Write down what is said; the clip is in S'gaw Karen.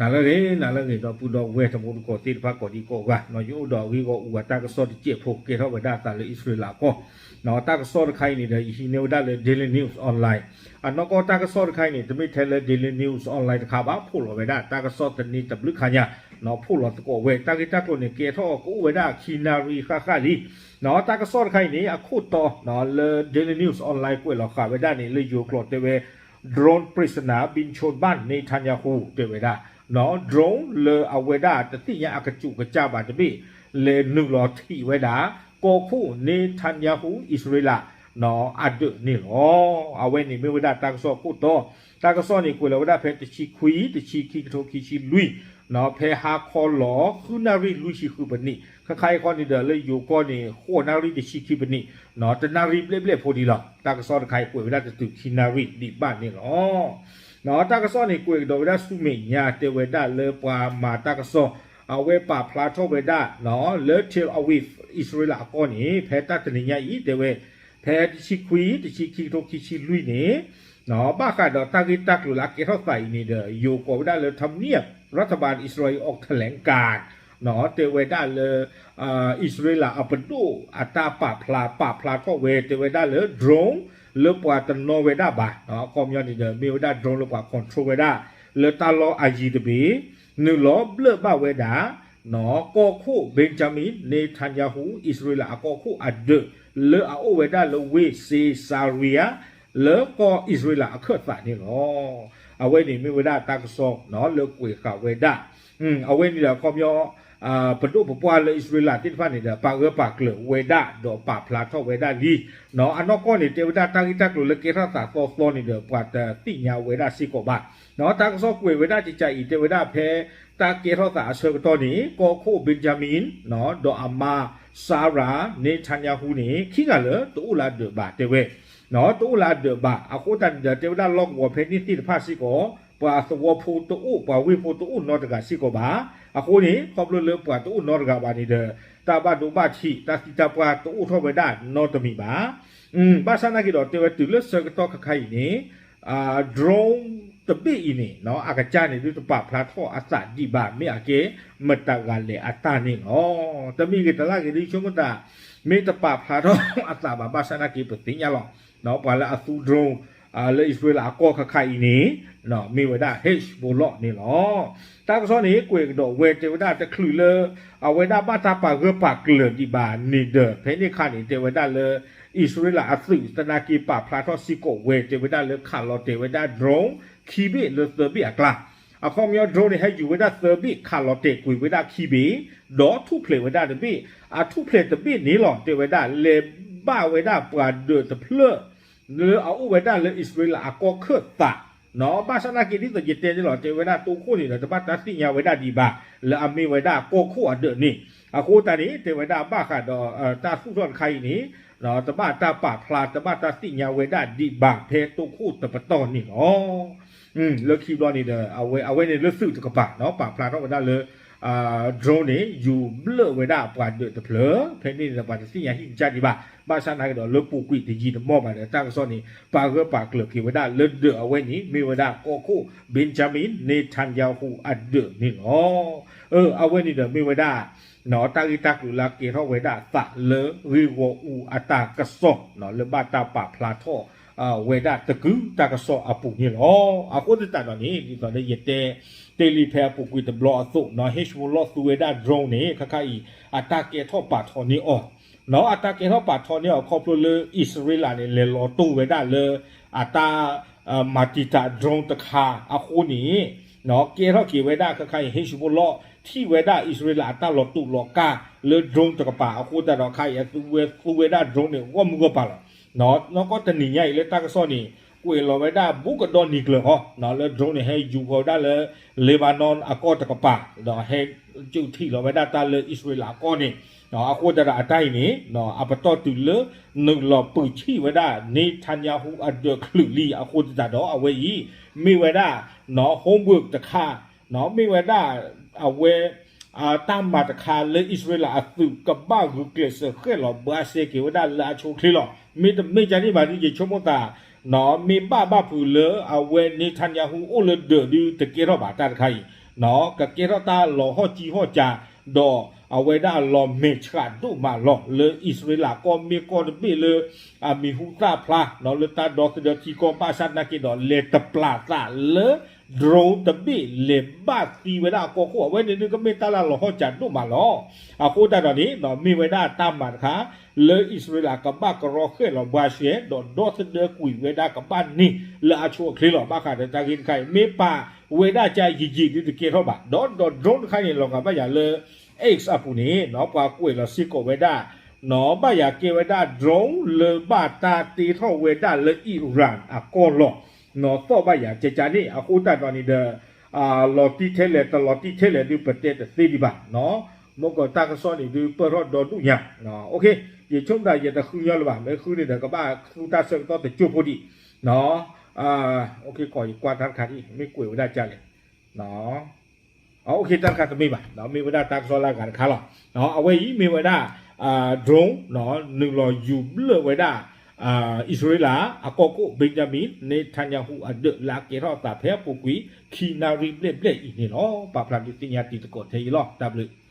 နၤလၢအဂ့ၤ နၤလၢအဂ့ၤ ဒီပုၢ်ဒီဝဲၢ်တံၤသကိးသ့ၣ်တဖၣ်ကိးဒံကိးဂၤ, ယအိၣ်ဒီးအဂ့ၢ်ဂီၢ်အူအတၢ်ကစီၣ်တစဲးဖိ ကဲထီၣ်ဝဲဒၣ်အသးလၢအံၣ်စရ့လးအကီၢ်, တၢ်ကစီၣ်တခါအံၤန့ၣ်ဒီး ယဟံးန့ၢ်ဝဲဒၣ်လၢ Daily News Online, အနီၢ်ကီၢ်တၢ်ကစီၣ်တခါအံၤန့ၣ် တမ့ၢ်ထဲလၢ Daily News Online တခါဘၣ်, ဖီၣ်လီၤဝဲဒၣ်တၢ်ကစီၣ်သန့တဘျုးခါညါ, ဖီၣ်လီၤသကိးဝဲ တၢ်ဂ့ၢ်တၢ်ကျိၤန့ၣ် ကဲထီၣ်ကအိၣ်ဝဲဒၣ်ခံနၣ်ရံၣ်ဃၣ်ဃၣ်လံ, တၢ်ကစီၣ်တခါအံၤန့ၣ် အခိၣ်တီလၢ Daily News Online ကွဲးလီၤဃာ်ဝဲဒၣ်န့ၣ် လၢယိၤကျိာ်တဲဝဲ Drone prisoner ဘံၣ်ဆိၣ်ဘၣ် Netanyahu တဲဝဲဒၣ်, drone လၢအဝဲဒၣ်တသ့ၣ်ညါအကစူးကစၢ်ဘၣ်တဘ့ၣ် လဲၤနုာ်လီၤထံးဝဲဒၣ် ကီၢ်ခိၣ် Netanyahu အံၣ်စရ့လး အဒၢးန့ၣ်လီၤ. အဝဲန့ၣ်မ့ၢ်ဝဲဒၣ်တၢ်ကစီၣ်ခိၣ်တီ, တၢ်ကစီၣ်န့ၣ်ကွဲးလီၤဝဲဒၣ်ဖဲတဆံခွံ တဆံခံ ကထိခံဆံလွံၢ်, ဖဲဟါခီလီၤ ဃုနၣ်ရံၣ်လွံၢ်ဆံဃုပနံး, ခဲခါအံၤဃီန့ၣ်ဒီး လၢယိၤကီၢ်န့ၣ် ဃိးနၣ်ရံၣ်တဆံခံပနံး, တနၣ်ရံၣ်ဘျဲၣ်ဘျဲၣ်ဖိဒံးလီၤ. တၢ်ကစီၣ်တခါအံၤကွဲးဝဲဒၣ်တတုၤခံနၣ်ရံၣ်ဒံးဘၣ်န့ၣ်လီၤ. တၢ်ကစီၣ်န့ၣ် ကွဲးကဒီးဝဲဒၣ်ဆူမဲာ်ညါ တဲဝဲဒၣ်လၢပှၤမၤတၢ်ကစီၣ် အဝဲပာ်ဖျါထီၣ်ဝဲဒၣ် လၢ Tel Aviv အံၣ်စရ့လးအကီၢ်န့ၣ် ဖဲတၢ်တနံၤညါအံၤ တဲဝဲ ဖဲတဆံခွံ တဆံခံ ကထိခံဆံလွံၢ်န့ၣ် ဘၣ်ဃးဒီးတၢ်ဂ့ၢ်တၢ်ကျိၤလၢအကဲထီၣ်သးအံၤန့ၣ်ဒီး ယိၤကိးဝဲဒၣ်လၢ Tamnia Rathbun Israel အီၣ်ထလဲၣ်ကၤ တဲဝဲဒၣ်လၢ အံၣ်စရ့လးအပဒိၣ်အတၢ်ပာ်ဖျါ ပာ်ဖျါထီၣ်ဝဲ တဲဝဲဒၣ်လၢ drone လၢပှၤတနီၣ်ဝဲဒၣ်ဘၣ်, အခီပညီန့ၣ်ဒီး မ့ၢ်ဝဲဒၣ် drone လၢပှၤ control ဝဲဒၣ် လၢတၢ်လီၢ်အယံၤတဘ့ၣ် နုာ်လီၤဘျၢၣ်ဘၣ်ဝဲဒၣ် ကီၢ်ခိၣ် Benjamin Netanyahu အံၣ်စရ့လးအကီၢ်ခိၣ်အဒၢး လၢအအိၣ်ဝဲဒၣ်လၢဝ့ၢ် Caesarea လၢကီၢ်အံၣ်စရ့လးအခၢၣ်သးန့ၣ်လီၤ. အဝဲန့ၣ်မ့ၢ်ဝဲဒၣ်တၢ်ကစီၣ်လၢကွဲးဃာ်ဝဲဒၣ် အဝဲန့ၣ်ဒီးအခီပညီ ပဒိၣ်ပပှၢ်လၢအံၣ်စရ့လးသ့ၣ်တဖၣ်န့ၣ်ဒီး ပာ်ဂၢၢ်ပာ်ကျၢၤဝဲဒၣ် ဒီးပာ်ဖျါထီၣ်ဝဲဒၣ်လံ. အနီၢ်ကီၢ်န့ၣ် တဲဝဲဒၣ်တၢ်ဂ့ၢ်တၢ်ကျိၤလၢကဲထီၣ်သးသီသီန့ၣ်ဒီး ပှၤတသ့ၣ်ညါဝဲဒၣ်စ့ၢ်ကီးဘၣ်. တၢ်ကစီၣ်ကွဲးဝဲဒၣ်ကကးအံၤ တဲဝဲဒၣ်ဖဲ တၢ်ကဲထီၣ်သးအဆၢကတီၢ်န့ၣ် ကီၢ်ခိၣ် Benjamin ဒီးအမါ Sarah Netanyahu န့ၣ် ခံဂၤလၢတအိၣ်လၢအဒၢးဘၣ် တဲဝဲ တအိၣ်လၢအဒၢးဘၣ်. အဃိသတးန့ၣ်ဒီး တဲဝဲဒၣ်လီၢ်ကဝီၤဖဲန့ၣ်သ့ၣ်တဖၣ်စ့ၢ်ကီး ပှၤသဝီဖိတအိၣ် ပှၤဝ့ၢ်ဖိတအိၣ်နီတဂၤစ့ၢ်ကီးဘၣ်. အဃိန့ၣ် ခီဖျိလၢပှၤတအိၣ်နီတဂၤဘၣ်န့ၣ်ဒီး တၢ်ဘၣ်ဒိဘၣ်ထံး တၢ်သံတၢ်ပှၢ်တအိၣ်ထီၣ်ဝဲဒၣ်နီတမံၤဘၣ်. ဘၣ်ဆၣ်နာ်က့ဒီး တဲဝဲတုၤလၢဆၢကတီၢ်ခဲခါအံၤန့ၣ် drone တဘ့ၣ်အံၤန့ၣ် အကစၢ်န့ၣ် ဒုးတပာ်ဖျါထီၣ်အသးဒံးဘၣ် မ့ၢ်အကဲမတၤတဂၤလဲၣ်အတၢ်န့ၣ်လီၤ. တမ့ၢ်ဂ့ၤတလၢ်ဂ့ၤ ဒုးဆိကမိၣ်သး မ့ၢ်တပာ်ဖျါထီၣ်အသးဘၣ် ဘၣ်ဆၣ်နာ်က့ပသ့ၣ်ညါလီၤ. ပှၤလၢအသူ drone လၢအံၣ်စရ့လးအကီၢ်ခဲခါအံၤန့ၣ် မ့ၢ်ဝဲဒၣ် Hezbollah န့ၣ်လီၤ. တၢ်ကစီၣ်န့ၣ် ကွဲးကဒီးဝဲ တဲဝဲဒၣ်တချုးလၢ အဝဲဒၣ်ဘၣ်တၢ်ပာ်ဂၢၢ်ပာ်ကျၢၤဒံးဘၣ်န့ၣ်ဒီး ဖဲန့ၣ်အခါန့ၣ် တဲဝဲဒၣ်လၢ အံၣ်စရ့လးအသုးသနာ်က့ပာ်ဖျါထီၣ်စ့ၢ်ကီးဝဲ တဲဝဲဒၣ်လၢခးလီၤတဲာ်ဝဲဒၣ် drone ခံဘ့ၣ်လၢသၢဘ့ၣ်အကျါ အခီပညီ drone န့ၣ် ဟဲယူၤဝဲဒၣ်သၢဘ့ၣ် ခးလီၤတဲာ်ကွံာ်ဝဲဒၣ်ခံဘ့ၣ် ဒီးထူၣ်ဖျဲးဝဲဒၣ်တဘ့ၣ်, အထူၣ်ဖျဲးတဘ့ၣ်န့ၣ်လီၤ တဲဝဲဒၣ် လဲၤဘၣ်ဝဲဒၣ်ပှၤဒၢးတဖျၢၣ် လၢအအိၣ်ဝဲဒၣ်လၢအံၣ်စရ့လးအကီၢ်ခၢၣ်သး ဘၣ်ဆၣ်နာ်က့ဒ်သိးယတဲန့ၣ်လီၤ တဲဝဲဒၣ်တိခိၣ်န့ၣ်ဒီး တဘၣ်တၢ်သ့ၣ်ညါဝဲဒၣ်ဒံးဘၣ် လၢအမ့ၢ်ဝဲဒၣ်ကီၢ်ခိၣ်အဒၢးန့ၣ်, အဃိသတးန့ၣ် တဲဝဲဒၣ်ဘၣ်ဃးဒီး တၢ်သူၣ်ထီၣ်တခါအံၤန့ၣ် တဘၣ်တၢ်ပာ်ဖျါ တဘၣ်တၢ်သ့ၣ်ညါဝဲဒၣ်ဒံးဘၣ်ဖဲတိခိၣ်တပတီၢ်န့ၣ်လီၤ. လၢခံဘျီန့ၣ်ဒီး အဝဲ အဝဲန့ၣ်လၢသုးတကပၤ ပာ်ဖျါထီၣ်ဝဲဒၣ်လၢ drone န့ၣ် ယူၤဘျၢၣ်ဝဲဒၣ်ပှၤဒၢးတဖျၢၣ် ဖဲန့ၣ်န့ၣ်ဒီး ပှၤတသ့ၣ်ညါဟံၣ်ကစၢ်ဒံးဘၣ်, ဘၣ်ဆၣ်နာ်က့ဒီး လၢပူၤကွံာ်တယံာ်တမီၢ်ဘၣ်ဒီး တၢ်ကစီၣ်န့ၣ် ပာ်ဂၢၢ်ပာ်ကျၢၤက့ၤဝဲဒၣ်လၢဒၢးအဝဲန့ၣ် မ့ၢ်ဝဲဒၣ်ကီၢ်ခိၣ် Benjamin Netanyahu အဒၢးန့ၣ်လီၤ. အဝဲန့ၣ်ဒီးမ့ၢ်ဝဲဒၣ် တၢ်ဂ့ၢ်တၢ်ကျိၤလၢကဲထီၣ်ဝဲဒၣ်အသးလၢဂ့ၢ်ဂီၢ်အူအတၢ်ကစီၣ် လၢဘၣ်တၢ်ပာ်ဖျါထီၣ် ဝဲဒၣ်တကုာ်တၢ်ကစီၣ်အပူၤန့ၣ်လီၤ. အဃိသတးဒီးန့ၣ် ဒ်သိးလၢယတဲ တ့ၢ်လံဖဲအပူၤကွံာ်တဘျီအသိး Hezbollah သူဝဲဒၣ် drone န့ၣ် ခဲခါအံၤ အတၢ်ကဲထီၣ်ပာ်ထီၣ်န့ၢ်အီၤ အတၢ်ကဲထီၣ်ပာ်ထီၣ်န့ၢ်အီၤ ခီဖျိလၢအံၣ်စရ့လးန့ၣ် လဲၤလီၤတိၢ်ဝဲဒၣ်လၢ အတၢ် မၤတံာ်တာ် drone တခါအဃိန့ၣ် ကဲထီၣ်က့ၤဝဲဒၣ်ခဲခါအံၤ Hezbollah ထံၣ်ဝဲဒၣ်အံၣ်စရ့လးအတၢ်လီၤတူာ်လီၤကာ်လၢ drone တကပၤအဃိသတးဒီး ခဲအံၤအသူဝဲသူဝဲဒၣ် drone န့ၣ် ဂီၢ်မုၢ်ဂီၢ်ပၤလီၤ. နီၢ်ကီၢ်တနံၤညါအံၤလၢတၢ်ကစီၣ်န့ၣ် ကွဲးလီၤဝဲဒၣ်ဘူးကဒီနံၤကျၢၤဃီ လၢ drone န့ၣ် ဟဲယူၤဃီၤဝဲဒၣ်လၢ Lebanon အကီၢ်တကပၤ ဒီးဟဲကၠူၣ်ထံၣ်လီၤဝဲဒၣ်တၢ်လၢအံၣ်စရ့လးအကီၢ်န့ၣ် အဃိသတးဒီးအတၢ်အံၤန့ၣ် အပတီၢ်တုၤလၢ နုာ်လီၤပုၢ်ဆံၣ်ဝဲဒၣ် Netanyahu အဒၢးချုးလံအဃိသတးဒီး အဝဲအံၤ မ့ၢ်ဝဲဒၣ် homework တခါ မ့ၢ်ဝဲဒၣ် အဝဲ တၢ်မၤတခါလၢအံၣ်စရ့လးအသုး ကဘၣ်ဂုာ်ကျဲးစၢးဃဲၣ်လီၤဘှါစဲက့ၤဝဲဒၣ်လၢအဆိအချ့လီၤ. မ့တမ့ၢ်ဒ်န့ၣ်ဘၣ်ဒီး ယဆိကမိၣ်သး မ့ၢ်ဘၣ်ဘၣ်ဖုးလၢအဝဲ Netanyahu အိၣ်လၢဒၢးဒုးတကဲထီၣ်ဘၣ်တၢ်တခါအံၤ ကကဲထီၣ်တၢ်လီၤဟီၣ်ကၠံဟီၣ်ကၠၤ ဒီးအဝဲဒၣ်အလီၤမဲာ်ဆှးဒိၣ်မးလီၤ. လၢအံၣ်စရ့လးကီၢ်မ့ၢ်ကီၢ်တဘ့ၣ်လၢ အမံၤဟူသၣ်ဖျါ လၢတၢ်ဒီသဒၢထံကီၢ် ဘၣ်ဆၣ်သနာ်က့ဒီး လဲၤတပျၢ်သးလၢ drone တဘ့ၣ်လဲၤဘၣ်သံဝဲဒၣ်အကီၢ်ခိၣ် အဝဲန့ၣ်ဒုးကမ့ၢ်တၢ်လၢလီၤဟီၣ်ကၠၤဒိၣ်မးလီၤ. အဃိသတးဒီးန့ၣ် မ့ၢ်ဝဲဒၣ်တၢ်မၤတခါ လၢအံၣ်စရ့လးကဘၣ်ကရီဃဲၣ်လီၤဘှါရှဲ ဒီးဒီသဒၢကွံာ်ဝဲဒၣ်ကဘၣ်န့ၢ်လၢအဆိအချ့လီၤ. ဘၣ်ဃးဒီးတၢ်ဂ့ၢ်တခါအံၤ မ့ၢ်ပာ်ဝဲဒၣ်ကယံာ်ယံာ်ဒုးတကဲထီၣ်ဘၣ် ဒီးဒီး drone တခါန့ၣ် လီၤဂာ်ဘၣ်ယၤလၢ X အပူၤန့ၣ် ပှၤကွဲးလီၤစ့ၢ်ကီးဝဲဒၣ် ဘၣ်ယၤကဲဝဲဒၣ် drone လၢဘၣ်တၢ်တ့ထီၣ်ဝဲဒၣ်လၢ Iran အကီၢ်လီၤ. သီၣ်ဘၣ်ယၤကကန့ၣ် အဃိသတးဒီးန့ၣ်ဒီး လီၤတံၢ်ထဲလဲၣ် တလီၤတံၢ်ထဲလဲၣ်ဒုး ပတဲတသ့ဒံးဘၣ်. မ့ၢ်ကီးတၢ်ကစီၣ်န့ၣ်ဒုးပၢၢ်ထီၣ်ဒီဒူၣ်ညါ. ယဆိကမိၣ်သးယတဃုညီလၢၤဘၣ် မ့ၢ်ဃုန့ၣ်ဒီး ကဘၣ်ဃုတၢ်ဆၢကတီၢ်တကၠိဖိဒံး. ယကွၢ်တၢ်တခါဒံး မ့ၢ်ကွဲးဝဲဒၣ်ကလဲၣ်. တၢ်တခါတမ့ၢ်ဘၣ် မ့ၢ်ဝဲဒၣ်တၢ်ကစီၣ်လၢအဂၤတခါလီၤ. အဝဲအံၤမ့ၢ်ဝဲဒၣ် drone နုာ်လီၤယူၤဘျၢၣ်ဝဲဒၣ် အံၣ်စရ့လးအကီၢ်ခိၣ် Benjamin Netanyahu အဒၢးလၢအကဲထီၣ်အသးဖဲအပူၤကွံာ် ခံနၣ်ရံၣ်ဘျဲၣ်ဘျဲၣ်အံၤန့ၣ်လီၤ. ပာ်ဖျါဒုးသ့ၣ်ညါတံၤသကိးထဲအံၤလီၤ. တၢ်ဘျုး